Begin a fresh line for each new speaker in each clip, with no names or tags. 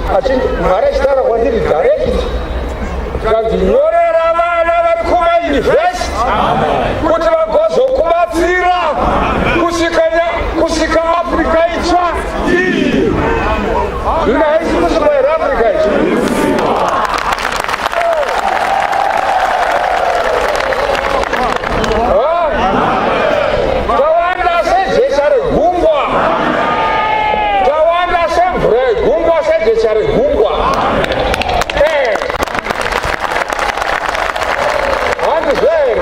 Mwari achitaura kwandiri direct, zvikanzi nyorera vana vari kumayunivhesiti kuti vagozokubatsira kusvika Africa itsva iyi. Zvino haisi kusvika here Africa itsva? Tawanda sejecha regungwa, tawanda semvura yegungwa, sejecha regungwa. Handizvo here?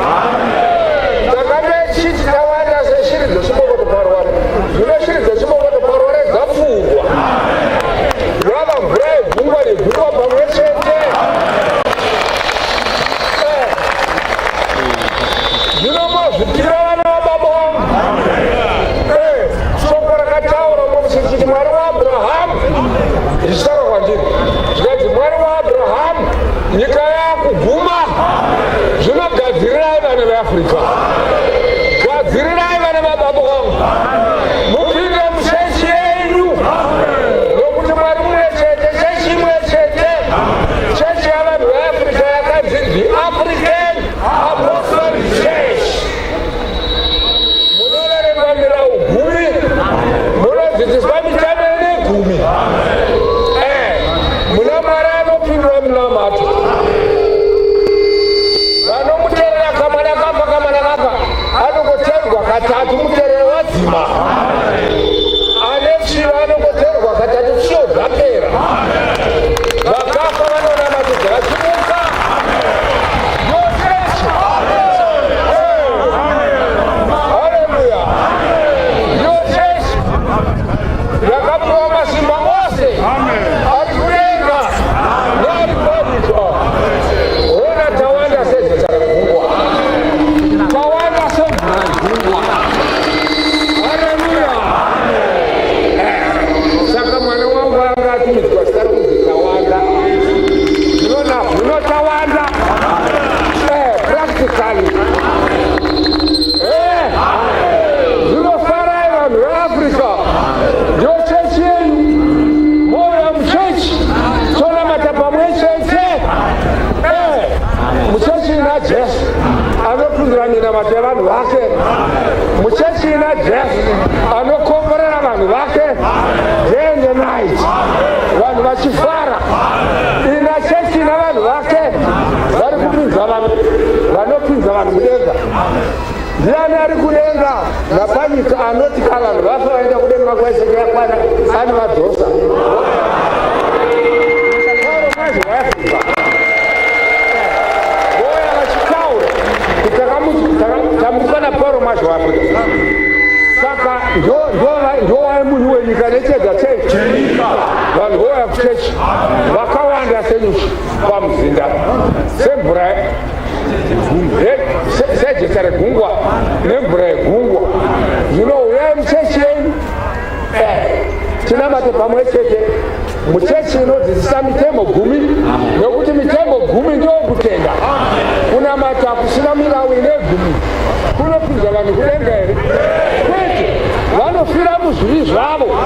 Takanga tichiti tawanda seshiri dzechimokoto parware. Zvino shiri dzechimokoto parware dzapfurwa, yava mvura yegungwa negungwa pamwe chete. Zvino mazvipira vana vababa vangu. Shoko rakataura muchiti Mwari waAbrahamu, ndichitaura kwandiri, zvikanzi Mwari waAbrahamu, nyika yakuguma, zvino gadzirirai vana veAfrica, gadzirirai vana vababa vangu, mupinde muchechi yenyu, nokuti Mwari mumwe chete, chechi imwe chete, chechi yavanhu veAfrica yakanzi the African Apostolic Church. Munoverengwa mirau gumi, munodzidziswa mitemo ine gumi. Muna Mwari anopindura munamato. Vanomuterera kamwana kafa, kamwana kafa, anongoterwa katatu, muterero wadzima. Ane chiva anongoterwa katatu, chiyo zvapera. Vakafa vanonamatidzwa vachimuka. Ndiyo chechi. Haleluya. Ndiyo chechi yakapiwa masimba ose ari kudenga neari panyika. Ona, tawanda sejecha regungwa, tawanda semvura yegungwa. Haleluya. Saka mwana wangu anga atumidzwa zita rokunzi Tawanda. Zvino Tawanda practically. Zvinofarai vanhu veAfrica, ndio chechi yenyu, mouya muchechi tonamata pamwe chete. Muchechi ina Jesu anopindura minamato yevanhu vake, muchechi ina Jesu anokomborera vanhu vake day and night, vanhu vachifara. Ina chechi ina vanhu vake vari kupinza vanhu, vanopinza vanhu mudenga. Ndiani ari kudenga napanyika anoti ka vanhu vafa vaenda kudenga kweseke yakwana, anovadzosa? Pauro Mwazhi weAfrica voya vachitaura kuti tamuka naPauro Mwazhi weAfrica. Saka ndo munhu wenyika nechedza chechi. Vanhu voya kuchechi vakawanda senyuchi pamuzinda, semvura sejecha regungwa nemvura yegungwa. Zvino uyai muchechi yenyu, tinamate pamwe chete muchechi inodzidzisa mitemo gumi, nokuti mitemo gumi ndokutenda. Kunamata kusina mirau ine gumi kunopinza vanhu kudenga here? Kwete, vanofira muzvivi zvavo,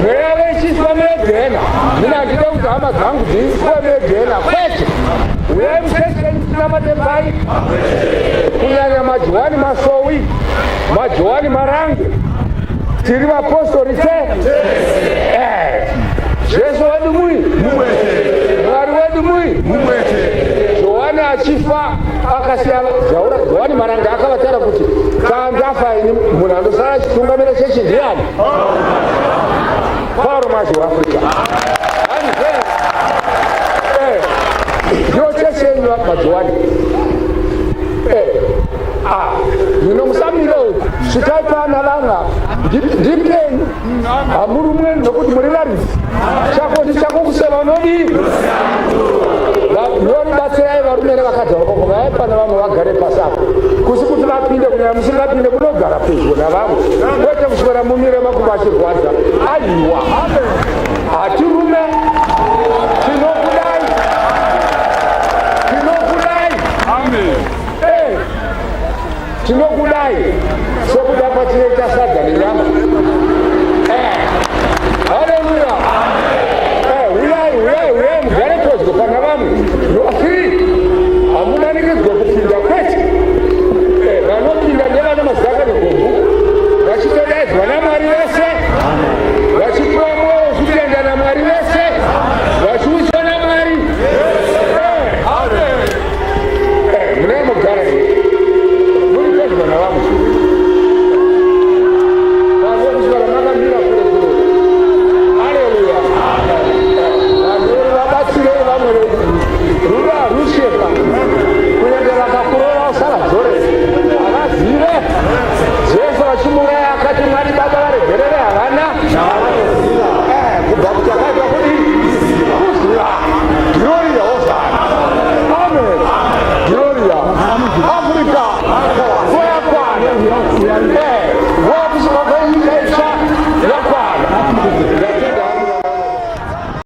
mweya vechiiswa mugehena. Zvino handide kuti hama dzangu dziiswe mugehena, kwete. Uyai muchechi yenyu tinamate pai, kunyanya maJohani Masowi, maJohani Marange. Tiri vapostori te Jesu wedu mui, Mwari wedu mui. Johani achifa akasiya Johani Marange akavataura kuti kana ndafa ini, munhu anosara achitungamira chechi ndiani? Pauro Mwazhi weAfrica. Ndiyo chechi yenyu, maJohani. Zvino musamire uku, svikai pana vamwe. Ndipenyu, hamurumweni, nokuti muri varidzi. Chako ndichako kuseva unodii? Noribatsirai varume nevakadzi vakoko, vaya pana vamwe vagare pasi apo, kusi kuti vapinde. Kunyanya musingapinde, munogara pedyo navamwe, kwete kuswera mumire makumbo achirwadza. Aiwa, hatirume. Tinokudai, tinokudai, tinokudai sokuda kwatinoita sadza nenyama. Haleluya. Uyai, navamwe. You are free, hamumanikidzwe kupinda, kwete. Vanopinda ndevane mazita akanyorwa mubhuku, vachitodaidzwa naMwari vese, vachipiwa mwoyo wekutenda naMwari vese, vachiudzwa naMwari. Munee mugara here muri pedyo navamwe, vanhu vekuswera makamira kure kure. Aleluya! Vanhu vabatsirei vamwe vedu. Rudo harushepa. Kunyange vakakurova, usavadzore, havazive. Jesu vachimuuraya akati, "Mwari Baba, varegerere, havana." Kubva kuti akaitwa kudii? Kuziva. Gloria, hosana, amen. Gloria, Africa, voyakwana. Vokusvika.